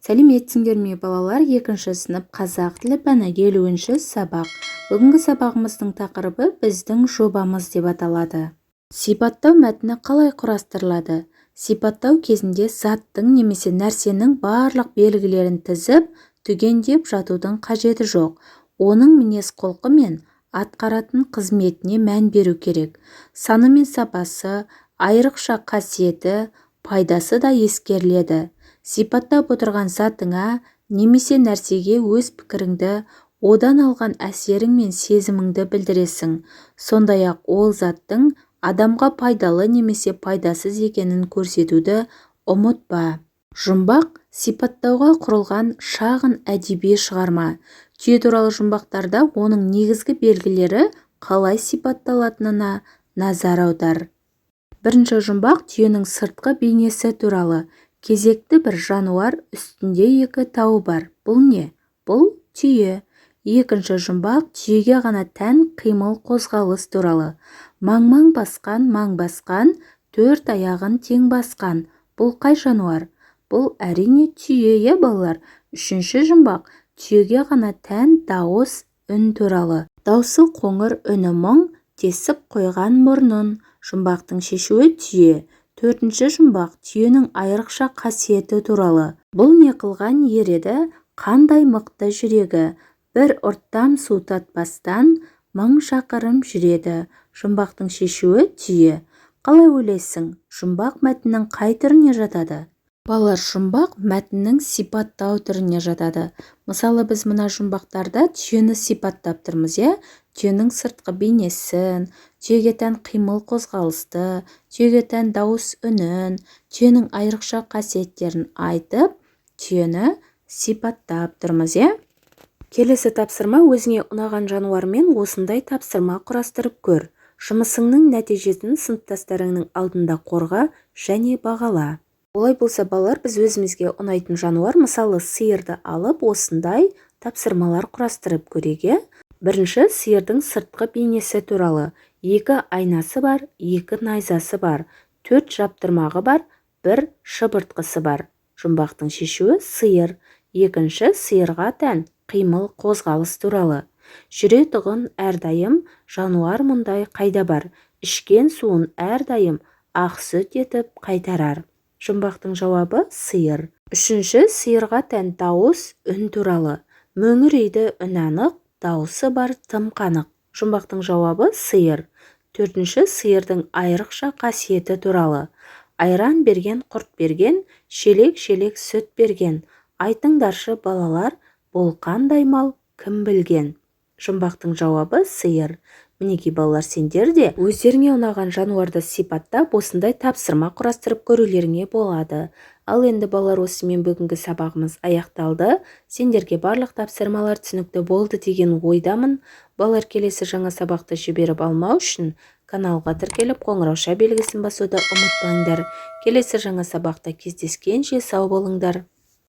Сәлеметсіңдер ме, балалар! Екінші сынып, қазақ тілі пәні, 50-сабақ. Бүгінгі сабағымыздың тақырыбы «Біздің жобамыз» деп аталады. Сипаттау мәтіні қалай құрастырылады? Сипаттау кезінде заттың немесе нәрсенің барлық белгілерін тізіп, түгендеп жатудың қажеті жоқ. Оның мінез-құлқы мен атқаратын қызметіне мән беру керек. Саны мен сапасы, айрықша қасиеті, пайдасы да ескеріледі. Сипаттап отырған затыңа немесе нәрсеге өз пікіріңді, одан алған әсерің мен сезіміңді білдіресің. Сондай-ақ ол заттың адамға пайдалы немесе пайдасыз екенін көрсетуді ұмытпа. Жұмбақ – сипаттауға құрылған шағын әдеби шығарма. Түйе туралы жұмбақтарда оның негізгі белгілері қалай сипатталатынына назар аудар. Бірінші жұмбақ түйенің сыртқы бейнесі туралы. Кезекті бір жануар, үстінде екі тауы бар. Бұл не? Бұл – түйе. Екінші жұмбақ түйеге ғана тән қимыл-қозғалыс туралы. Маң-маң басқан, маң басқан, төрт аяғын тең басқан. Бұл қай жануар? Бұл, әрине, түйе, иә, балалар? Үшінші жұмбақ түйеге ғана тән дауыс, үн туралы. Даусы қоңыр, үні мұң, тесіп қойған мұрнын. Жұмбақтың шешуі – түйе. Төртінші жұмбақ түйенің айрықша қасиеті туралы. Бұл не қылған ер еді, қандай мықты жүрегі? Бір ұрттам су татпастан 1000 шақырым жүреді. Жұмбақтың шешуі – түйе. Қалай ойлайсың, жұмбақ мәтіннің қай түріне жатады? Балалар, жұмбақ мәтіннің сипаттау түріне жатады. Мысалы, біз мына жұмбақтарда түйені сипаттап тұрмыз, иә? Түйенің сыртқы бейнесін, түйеге тән қимыл-қозғалысты, түйеге тән дауыс үнін, түйенің айрықша қасиеттерін айтып, түйені сипаттап тұрмыз, иә? Келесі тапсырма: өзіңе ұнаған жануармен осындай тапсырма құрастырып көр. Жұмысыңның нәтижесін сыныптастарыңның алдында қорға және бағала. Олай болса, балалар, біз өзімізге ұнайтын жануар, мысалы, сиырды алып, осындай тапсырмалар құрастырып көрейік, иә? Бірінші сиырдың сыртқы бейнесі туралы. Екі айнасы бар, екі найзасы бар, төрт жаптырмағы бар, бір шыбыртқысы бар. Жұмбақтың шешуі – сиыр. Екінші сиырға тән қимыл қозғалыс туралы. Жүретұғын әрдайым, жануар мұндай қайда бар? Ішкен суын әрдайым ақ сүт етіп қайтарар. Жұмбақтың жауабы – сиыр. Үшінші сиырға тән дауыс, үн туралы. Мөңірейді үні анық, дауысы бар тым қанық. Жұмбақтың жауабы – сиыр. Төртінші сиырдың айрықша қасиеті туралы. Айран берген, құрт берген, шелек-шелек сүт берген. Айтыңдаршы, балалар, бұл қандай мал, кім білген? Жұмбақтың жауабы – сиыр. Мінекей, балалар, сендер де өздеріңе ұнаған жануарды сипаттап, осындай тапсырма құрастырып көрулеріңе болады. Ал енді, балалар, осымен бүгінгі сабағымыз аяқталды. Сендерге барлық тапсырмалар түсінікті болды деген ойдамын. Балалар, келесі жаңа сабақты жіберіп алмау үшін каналға тіркеліп, қоңырауша белгісін басуды ұмытпаңдар. Келесі жаңа сабақта кездескенше сау болыңдар!